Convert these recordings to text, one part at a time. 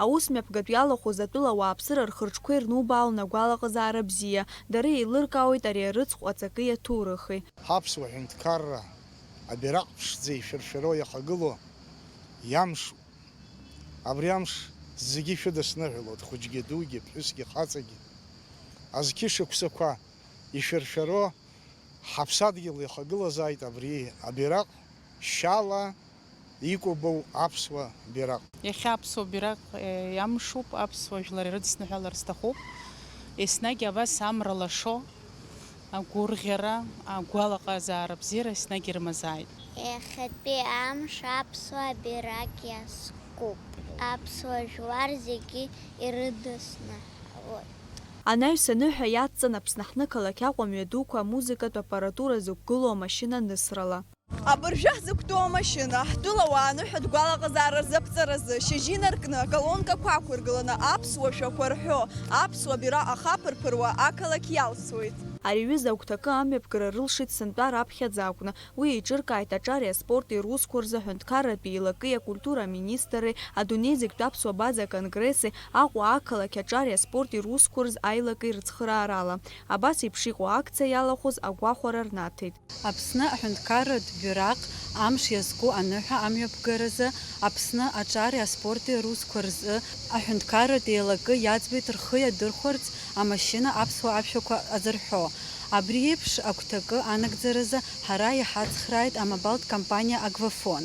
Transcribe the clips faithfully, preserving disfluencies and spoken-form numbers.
Аус мҩаԥгатә иалахәыз атәыла ауааԥсыра рхырҿқәа ирнубаалон агәалаҟазаара бзиа, дара еилыркаауеит ари арыцхә аҵаки аҭоурыхи. Ҳаԥсуа ҳәынҭқарра абираҟ ԥшӡа ишәыршәыроу иахагылоу иамшуп. Абри амш зегьы шәыдысныҳәалоит, хәыҷгьы дугьы, ԥҳәысгьы хаҵагьы. Азқьы шықәсақәа ишәыршәыроу ҳаԥсадгьыл иахагылазааит абри абираҟ шьала икәабоу аԥсуа бираҟ. Иахьа аԥсуа бираҟ, е, иамшуп, аԥсуа жәлар ирыдысныҳәалар сҭахуп. Еснагь абас амра лашо, агәырӷьара, агәалаҟазаара бзиара еснагь ирымазааит. Иахьатәи амш аԥсуа бираҟ иазкуп. Аԥсуа жәлар зегьы ирыдысныҳәалоит. Анаҩс аныҳәа иадҵан Аԥсны аҳҭнықалақь Аҟәа мҩадуқәа амузыкатә аппаратура зықәгылоу амашьына анысрала. Абыржәы ҳзықәтәоу амашьына, ҳтәылауаа аныҳәатә гәалаҟазаара рзаԥҵаразы, шьыжьы инаркны, аколонкақәа ақәыргыланы аԥсуа шәақәа рҳәо, аԥсуа бираҟ ахаԥырԥыруа ақалақь иалсуеит. Ари аҩыза агәҭакы амҩаԥгара рылшеит сынтәа раԥхьаӡа акәны, уи еиҿыркааит аҿари аспорти русқәа рзы аҳәынҭқарратә еилакеи акультура аминистрреи адунеи зегьтә аԥсуа база аконгресси Аҟәа ақалақь аҿари аспорти русқәа рзы аилакеи рыцхыраарала. Абас еиԥш иҟоу акциа иалахәыз агәахәара рнаҭеит. Аԥсны аҳәынҭқарратә бираҟ амш иазку аныҳәа амҩаԥгаразы Аԥсны аҿари аспорти русқәа рзы аҳәынҭқарратә еилакы иаӡбеит рхы иадырхәарц амашьына аԥсуа аԥшәмақәа азырҳәо. Абри еиԥш агәҭакы анагӡаразы ҳара иҳацхрааит амобилтә компаниа Агвафон.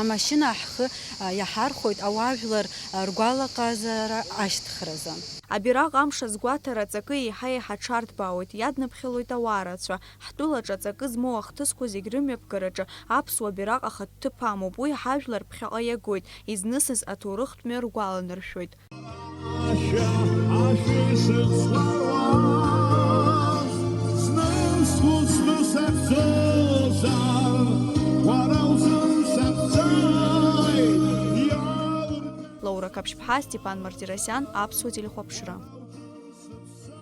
Амашьына ҳхы, а, иаҳархәоит ауаажәлар, а, ргәалаҟазаара ашьҭхразы. Абираҟ амш азгәаҭара аҵакы еиҳа-еиҳа аҽарҭбаауеит, иадныԥхьалоит ауаа рацәа. Ҳтәылаҿы аҵакы змоу ахҭысқәа зегь рымҩаԥгараҿы аԥсуа бираҟ ахатә ҭыԥ амоуп, уи ҳажәлар ԥхьаҟа иагоит, изнысыз аҭоурыхтә мҩа ргәаланаршәоит. Ашәа, ашәа ишыцлауаз, зны схәыцны сахьцозар, уара узын сахьцоит, иауртә. Лаура Қаԥшьԥҳа, Степан Мартиросиан, Аԥсуа телехәаԥшра.